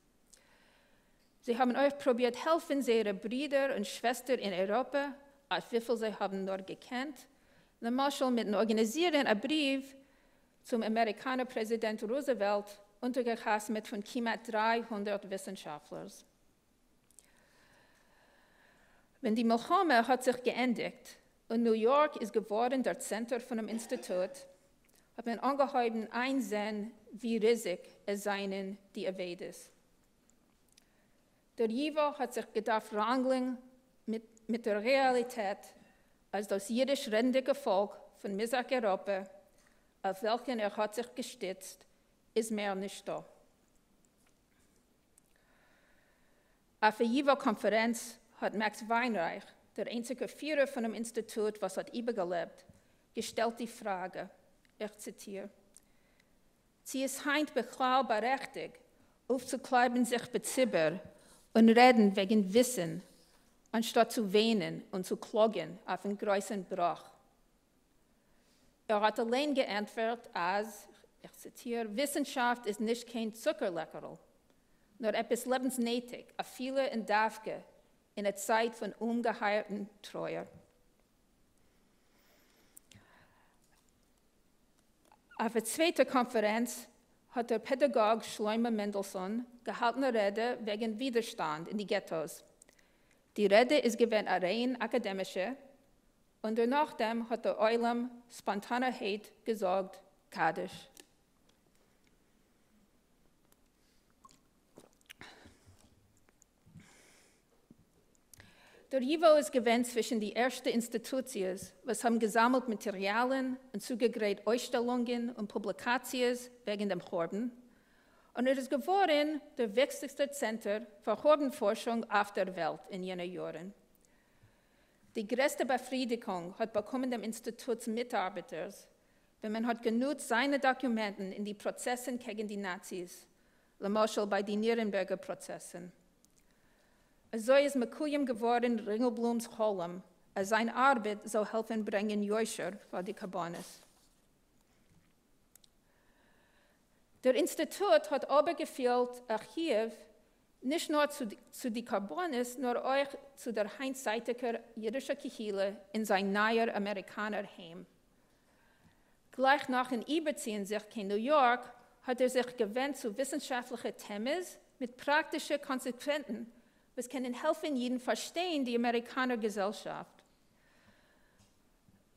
זיי האבן אויך פרובירט העלפן זייערע ברידער און שוועסטער אין אייראפע אויף וויפיל זיי האבן נאר געקענט, למשל מיטן ארגאניזירן א בריוו צום אמעריקאנער פרעזידענט רוזעוועלט אונטערגעחתמעט פון כמעט 300 וויסנשאפטלערס. ווען די מלחמה האט זיך געענדיגט און ניו יארק איז געווארן דער צענטער פונעם אינסטיטוט, האט מען אנגעהויבן איינזען ווי ריזיג עס זענען די אבידות. דער ייוואו האט זיך געדארפט ראנגלען מיט דער רעאליטעט אז דאס אידיש רעדנדיגע פאלק פון מזרח אייראפע אויף וועלכן ער האט זיך געשטיצט איז מער נישטא. אויף א ייוואו קאנפערענץ האט מעקס וויינרייך, דער איינציגער פירער פונעם אינסטיטוט וואס האט איבערגעלעבט, געשטעלט די פראגע, איך ציטיר. צי איז הײַנט בכלל באַרעכטיקט אויפֿצוקלײַבן זיך בציבור און רעדן וועגן וויסן, אָנשטאָט צו וויינען און צו קלאָגן אויפֿן גרויסן בראָך? ער האָט אַליין געענטפֿערט, אַז, איך ציטיר, וויסנשאַפֿט איז נישט קיין צוקער-לעקערל, נאָר עפּעס לעבנסנייטיק, אַפֿילו און דווקא אין אַ צײַט פֿון אומגעהײַערן טרויער. אויף אַ צווייטער קאָנפֿערענץ האָט דער פּעדאַגאָג שלמה מענדעלסאָן געהאַלטן אַ רעדע וועגן ווידערשטאַנד אין די געטאָס. די רעדע איז געווען אַ ריין אַקאַדעמישע, און דערנאָכדעם האָט דער עולם ספּאָנטאַנערהייט געזאָגט קדיש. דער ייִוואָ איז געווען צווישן די ערשטע אינסטיטוציעס, וואָס האָבן געזאַמלט מאַטעריאַלן און צוגעגרייט אויסשטעלונגען און פּובליקאַציעס וועגן דעם חורבן, און ער איז געוואָרן דער וויכטיקסטער צענטער פֿאַר חורבן-פֿאָרשונג אויף דער וועלט אין יענע יאָרן. די גרעסטע באַפֿרידיקונג האָט באַקומען דעם אינסטיטוטס מיטאַרבעטערס, ווען מען האָט גענוצט זײַנע דאָקומענטן אין די פּראָצעסן קעגן די נאַציס, למשל בײַ די נירנבערגער פּראָצעסן. אַזוי איז מקוים געוואָרן רינגעלבלומס חלום, אַז זײַן אַרבעט זאָל העלפֿן ברענגען יושר פֿאַר די קרבנות. דער אינסטיטוט האָט אָבער געפֿילט אַ חיוב נישט נאָר צו די קרבנות, נאָר אויך צו דער הײַנטצײַטיקער ייִדישער קהילה אין זײַן נײַער אַמעריקאַנער היים. גלײַך נאָכן איבערציִען זיך קיין ניו-יאָרק, האָט ער זיך געווענדט צו וויסנשאַפֿטלעכע טעמעס מיט פּראַקטישע קאָנסעקווענצן, וואָס קענען העלפֿן ייִדן פֿאַרשטיין די אַמעריקאַנער געזעלשאַפֿט.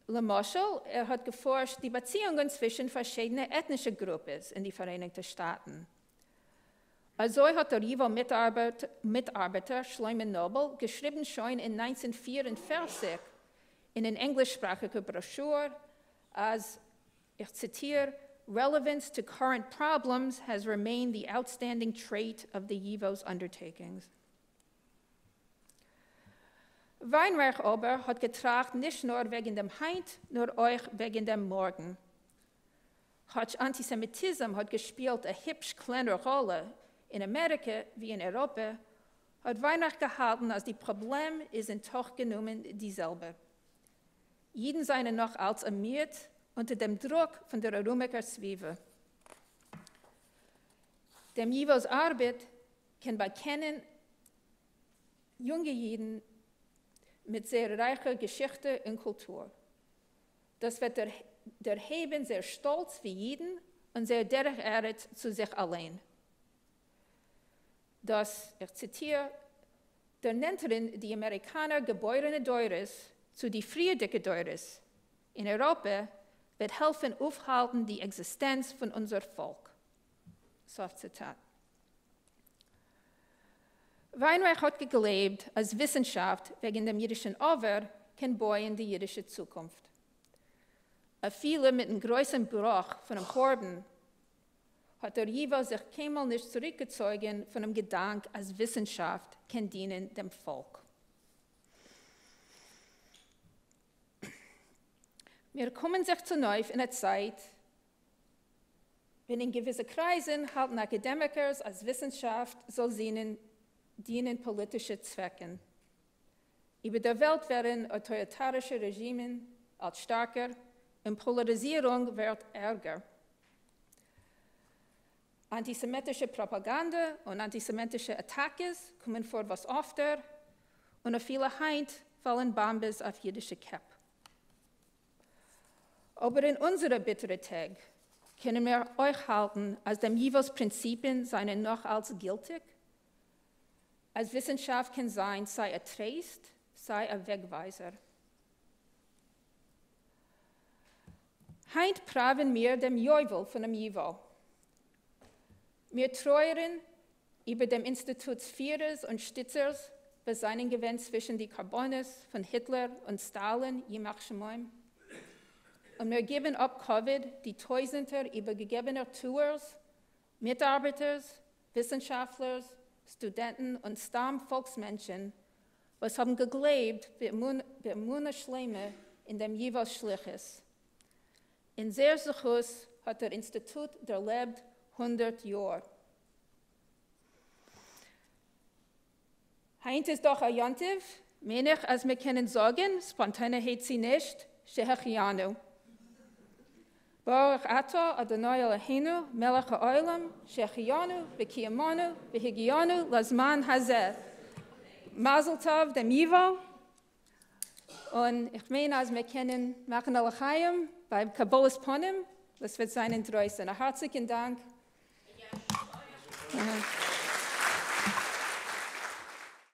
למשל, ער האָט געפֿאָרשט די באַציִונגען צווישן פֿאַרשיידענע עטנישע גרופּעס אין די פֿאַראייניקטע שטאַטן. אַזוי האָט דער ייִוואָ-מיטאַרבעטער שלמה נאָבל געשריבן שוין אין 1944 אין אַן ענגליש-שפּראַכיקער בראָשור, אַז, איך ציטיר, Relevance to current problems has remained the outstanding trait of the YIVO's undertakings. וויינרייך אָבער האָט געטראַכט נישט נאָר וועגן דעם הײַנט, נאָר אויך וועגן דעם מאָרגן. כאָטש אַנטיסעמיטיזם האָט געשפּילט אַ היפּש קלענערע ראָלע אין אַמעריקע ווי אין אייראָפּע, האָט וויינרייך געהאַלטן, אַז די פּראָבלעם איז אין תוך גענומען די זעלבע. ייִדן זײַנען נאָך אַלץ אַ מיעוט אונטער דעם דרוק פֿון דער אַרומיקער סבֿיבֿה. דעם ייִוואָס אַרבעט קען באַקענען יונגע ייִדן מיט זייער רײַכער געשיכטע און קולטור. דאָס וועט דערהייבן זייער שטאָלץ ווי ייִדן און זייער דרך-ארץ צו זיך אַליין. דאָס, איך ציטיר, דערנענטערן די אַמעריקאַנער געבוירענע דורות צו די פֿריִערדיקע דורות אין אייראָפּע, וועט העלפֿן אויפֿהאַלטן די עקזיסטענץ פֿון אונדזער פֿאָלק. סוף ציטאַט. וויינרייך האָט געגלייבט, אַז וויסנשאַפֿט וועגן דעם ייִדישן עבֿר קען בויען די ייִדישע צוקונפֿט. אַפֿילו מיטן גרויסן בראָך פֿונעם חורבן, האָט דער ייִוואָ זיך קיינמאָל נישט צוריקגעצויגן פֿונעם געדאַנק, אַז וויסנשאַפֿט קען דינען דעם פֿאָלק. מיר קומען זיך צונויף אין אַ צײַט, ווען אין געוויסע קרייזן האלטן אקאדעמיקערס אז וויסנשאפט זאל זינען דינען פאליטישע צוועקן. איבער דער וועלט ווערן אויטאריטארישע רעזשימען אלץ שטארקער און פאלאריזירונג ווערט ערגער. אנטיסעמיטישע פראפאגאנדע און אנטיסעמיטישע אטאקעס קומען פאר וואס אפטער, און אפילו היינט פאלן באמבעס אויף אידישע קעפ. אבער אין אונזערע ביטערע טעג קענען מיר אויך האלטן אז דעם ייווא'ס פרינציפן זענען נאך אלץ גילטיג, אז וויסנשאפט קען זיין סיי א טרייסט סיי א וועגווייזער. היינט פראווען מיר דעם יובל פונעם ייווא. מיר טרויערן איבער דעם אינסטיטוט'ס פירערס און שטיצערס וואס זענען געווען צווישן די קרבנות פון היטלער און סטאלין ימח שמם, און מיר גיבן אפ כבוד די טויזנטער איבערגעגעבענע טוערס, מיטארבעטערס, וויסנשאפטלערס, סטודענטן און סתם פאלקס-מענטשן וואס האבן געגלייבט באמונה שלימה אין דעם ייווא'ס שליחות. אין זייער זכות האט דער אינסטיטוט דערלעבט 100 יאר. היינט איז דאך א יום טוב, מיין איך אז מיר קענען זאגן, ספאנטאנערהייט צי נישט, שהחיינו. ברוך אתה אדוני אלוהינו מלך העולם שהחיינו וקיימנו והגיענו לזמן הזה. מזל טוב דעם ייווא, און איך מיין אז מיר קענען מאכן א לחיים ביים קבלת פנים וואס וועט זיין אינדרויסן. א הארציגן דאנק.